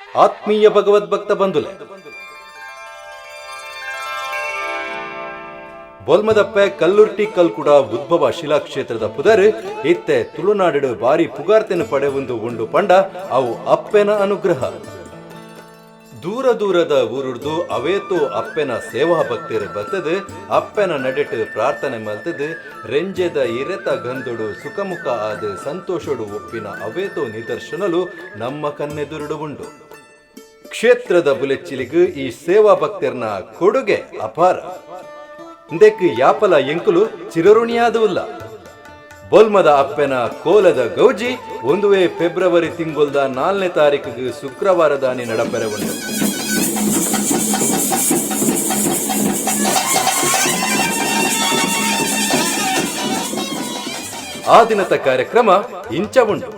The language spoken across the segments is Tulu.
ಆತ್ಮೀಯ ಭಗವದ್ಭಕ್ತ ಬಂಧುಲೆ, ಬೊಲ್ಮದಪ್ಪೆ ಕಲ್ಲುರ್ಟಿ ಕಲ್ಕುಡ ಉದ್ಭವ ಶಿಲಾಕ್ಷೇತ್ರದ ಪುದರ್ ಇತ್ತೆ ತುಳುನಾಡು ಬಾರಿ ಪುಗಾರ್ತೆನು ಪಡೆವುಂದು ಉಂಡು ಪಂಡ ಅವು ಅಪ್ಪೆನ ಅನುಗ್ರಹ. ದೂರ ದೂರದ ಊರುಡ್ದು ಅವೇತೋ ಅಪ್ಪೆನ ಸೇವಾ ಭಕ್ತರು ಬತ್ತದು ಅಪ್ಪೆನ ನಡೆಟ್ ಪ್ರಾರ್ಥನೆ ಮಲ್ತದು ರೆಂಜೆದ ಇರೆತ ಗಂಧೊಡು ಸುಖಮುಖ ಆದ ಸಂತೋಷಡು ಒಪ್ಪಿನ ಅವೇತೋ ನಿದರ್ಶನಲು ನಮ್ಮ ಕನ್ನೆದುರುಡು ಉಂಡು. ಕ್ಷೇತ್ರದ ಬುಲೆಚ್ಚಿಲಿಗು ಈ ಸೇವಾ ಭಕ್ತರ್ನ ಕೊಡುಗೆ ಅಪಾರ. ಇಂದೆಕ್ ಯಾಪಲ ಎಂಕುಲು ಚಿರಋಣಿಯಾದುಲ್ಲ. ಬೊಲ್ಮದ ಅಪ್ಪೆನ ಕೋಲದ ಗೌಜಿ ಒಂದುವೇ ಫೆಬ್ರವರಿ ತಿಂಗೊಲ್ದ 4ನೇ ತಾರೀಕಿಗೆ ಶುಕ್ರವಾರದಾನಿ ನಡಪೆರೆ ಉಂಡು. ಆ ದಿನದ ಕಾರ್ಯಕ್ರಮ ಇಂಚ ಉಂಡು.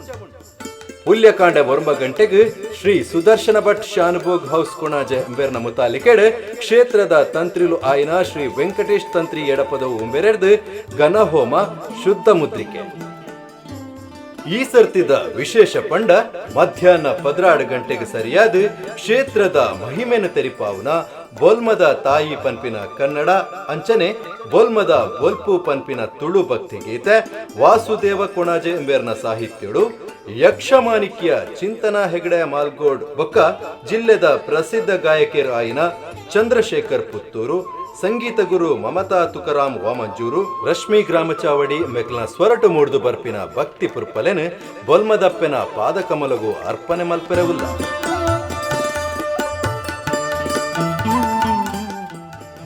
ಪುಲ್ಯಕಾಂಡ 9 ಗಂಟೆಗೆ ಶ್ರೀ ಸುದರ್ಶನ ಭಟ್ ಶಾನುಭೋಗ್ ಹೌಸ್ ಕೊಣಾಜೆ ಎಂಬೆರ್ನ ಮುತಾಲಿಕೆಡ್ ಕ್ಷೇತ್ರದ ತಂತ್ರಿಲು ಆಯ್ನ ಶ್ರೀ ವೆಂಕಟೇಶ್ ತಂತ್ರಿ ಎಡಪದವು ಉಂಬೆರೆರ್ದು ಘನಹೋಮ ಶುದ್ಧ ಮುದ್ರಿಕೆ. ಈ ಸರ್ತಿದ ವಿಶೇಷ ಪಂಡ ಮಧ್ಯಾಹ್ನ 12 ಗಂಟೆಗೆ ಸರಿಯಾದ ಕ್ಷೇತ್ರದ ಮಹಿಮೆನ ತೆರಿಪಾವುನ ಬೊಲ್ಮದ ತಾಯಿ ಪನ್ಪಿನ ಕನ್ನಡ ಅಂಚನೆ ಬೊಲ್ಮದ ಬೊಲ್ಪು ಪನ್ಪಿನ ತುಳು ಭಕ್ತಿ ಗೀತೆ ವಾಸುದೇವ ಕೊಣಾಜೆ ಎಂಬೆರ್ನ ಸಾಹಿತ್ಯಡು ಯಕ್ಷಮಾನಿಕ್ಯ ಚಿಂತನಾ ಹೆಗಡೆ ಮಾಲ್ಗೋಡ್ ಬೊಕ್ಕ ಜಿಲ್ಲೆದ ಪ್ರಸಿದ್ಧ ಗಾಯಕಿಯರು ಆಯಿನ ಚಂದ್ರಶೇಖರ್ ಪುತ್ತೂರು, ಸಂಗೀತ ಗುರು ಮಮತಾ ತುಕಾರಾಮ್ ವಾಮಂಜೂರು, ರಶ್ಮಿ ಗ್ರಾಮಚಾವಡಿ ಮೆಕ್ಲ ಸ್ವರಟು ಮೂಡ್ದು ಬರ್ಪಿನ ಭಕ್ತಿ ಪುರ್ಪಲೆನ್ ಬೊಲ್ಮದಪ್ಪೆನ ಪಾದಕಮಲಗು ಅರ್ಪಣೆ ಮಲ್ಪೆರವುಲ್ಲ.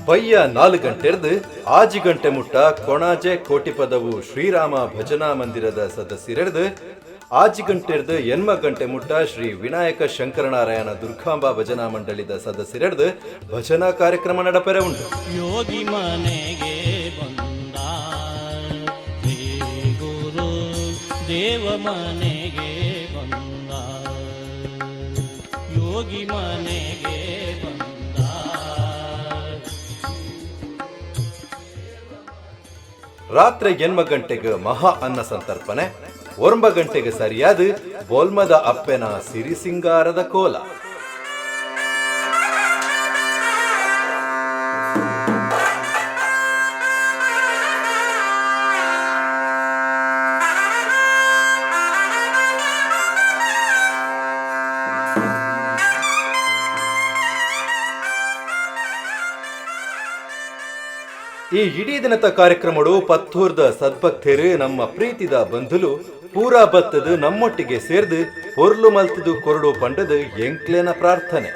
ಬಯ್ಯ 4 ಗಂಟೆರ್ದು 6 ಗಂಟೆ ಮುಟ್ಟ ಕೊಣಾಜೆ ಕೋಟಿಪದವು ಶ್ರೀರಾಮ ಭಜನಾ ಮಂದಿರದ ಸದಸ್ಯರೆರ್ದು 6 ಗಂಟೆರ್ದು 8 ಗಂಟೆ ಮುಟ್ಟ ಶ್ರೀ ವಿನಾಯಕ ಶಂಕರನಾರಾಯಣ ದುರ್ಗಾಂಬಾ ಭಜನಾ ಮಂಡಳಿದ ಸದಸ್ಯರೆರ್ದು ಭಜನಾ ಕಾರ್ಯಕ್ರಮ ನಡಪೆರೆ ಉಂಟು. ಯೋಗಿ ಮನೆಗೆ ಬಂದ ಶ್ರೀ ಗುರು ದೇವ ಮನೆಗೆ ಬಂದ, ಯೋಗಿ ಮನೆಗೆ ಬಂದ. ರಾತ್ರಿ 8 ಗಂಟೆಗೆ ಮಹಾ ಅನ್ನ ಸಂತರ್ಪಣೆ, 9 ಗಂಟೆಗೆ ಸರಿಯಾದ ಬೊಲ್ಮದ ಅಪ್ಪೆನ ಸಿರಿಸಿಂಗಾರದ ಕೋಲ. ಈ ಇಡೀ ದಿನದ ಕಾರ್ಯಕ್ರಮಡು ಪತ್ತೂರ್ದ ಸದ್ಭಕ್ತರು ನಮ್ಮ ಪ್ರೀತಿದ ಬಂಧುಲು ಪೂರಾ ಬತ್ತದು ನಮ್ಮೊಟ್ಟಿಗೆ ಸೇರ್ದು ಪೊರ್ಲು ಮಲ್ತದು ಕೊರಡು ಪಂಡದು ಎಂಕ್ಲೇನ ಪ್ರಾರ್ಥನೆ.